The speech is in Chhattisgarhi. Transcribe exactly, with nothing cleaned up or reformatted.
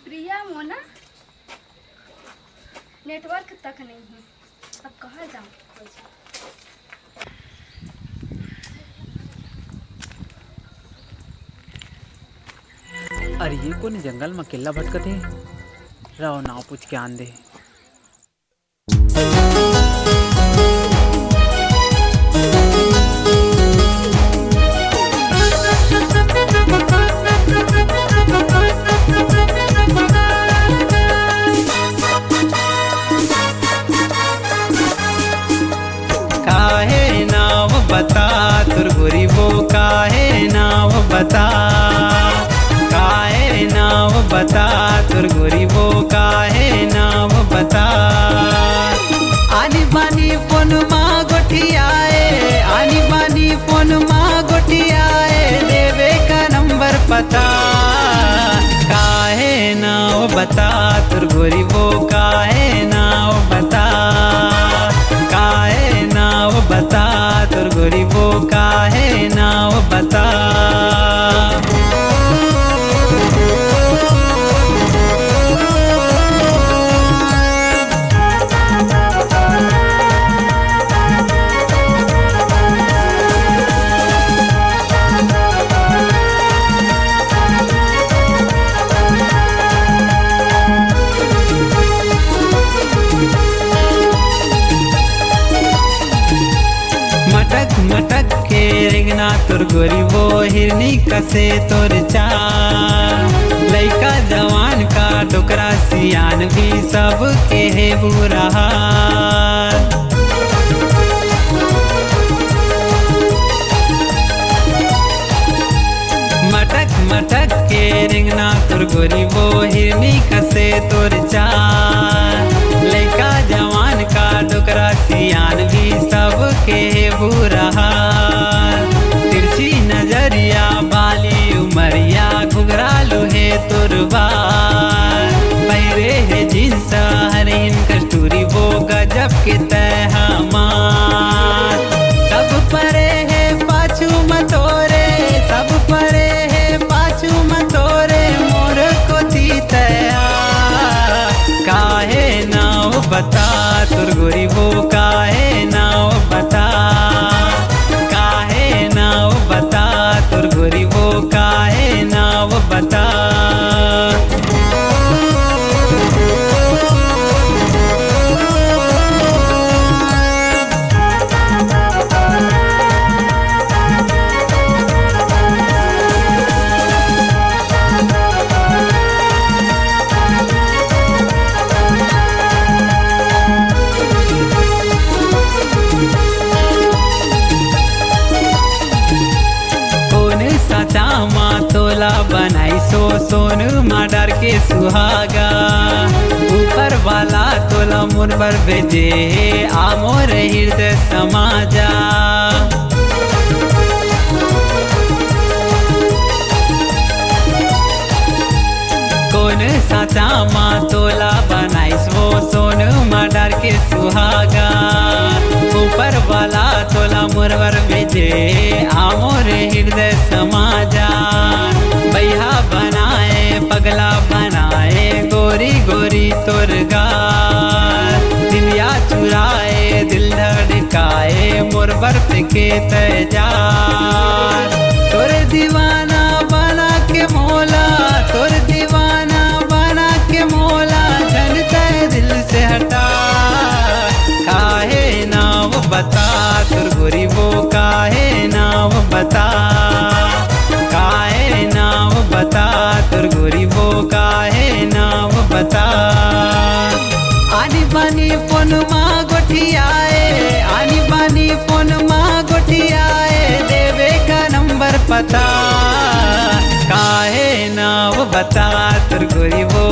प्रिया, मोना, network तक नहीं है, अब कहाँ जाऊँ खोज? अरे, ये कोन जंगल म अकेल्ला भटकत हे? रहो, नाव पूछ के आन दे। काहे नाव बता तोर गोरी वो, काहे नाव बता, काहे नाव बता तोर गोरी वो, काहे नाव बता। आनी बानी फोन मा गोठियाए, आनी बानी फोन मा गोठियाए, देवे का नंबर पता। काहे नाव बता तोर गोरी वो, काहे नाव बता, काहे नाव बता तोर गोरी वो, काहे नाव बता। मटक मटक के रेंगना तोर गोरी वो, हिरनी कसे तोर चाल। लइका जवान का डोकरा सियान भी, सब के हे बुरा हाल। मटक मटक के रेंगना तोर गोरी वो, हिरनी कसे तोर चाल। लइका जवान का डोकरा सियान भी, सब के हे बुरा हाल। तिरछी नजरिया, बाली उमरिया, घुघरालू हे तोर बाल। पहिरे हे जींस हरिन कस्तूरी वो, गजब के तय हमार। सब परे हे पाछू म तोरे, सब परे हे पाछू म तोरे, मोर कोती तया। काहे नाव बता तोर गोरी वो, काहे नाव बता, काहे नाव बता तोर गोरी वो, काहे नाव बता। कोन साचा मा तोला बनाइस वो, सोन मा डार के सुहागा। ऊपर वाला तोला मोर बर भेजे हे, आ मोर हृदय समाजा। कोन साचा मा तोला बनाइस वो, सोन मा डार के सुहागा। ऊपर वाला तोला मोर बर भेजे, आ मोर हृदय समाजा। बैहा बनाए, पगला बनाए, गोरी गोरी तोर गाल। निंदिया चुराए, दिल धड़काए, मोर बर के तय जान। तोर दीवाना बना के मोला, तोर दीवाना बना के मोला, झन तय दिल से हटा। काहे नाव बता तोर गोरी वो, काहे नाव बता, काहे नाव बता तोर गोरी वो, काहे नाव बता। आनी बानी फोन मा गोठियाए, आनी बानी फोन मा गोठियाए, देवे का नंबर पता। काहे नाव बता तोर गोरी वो,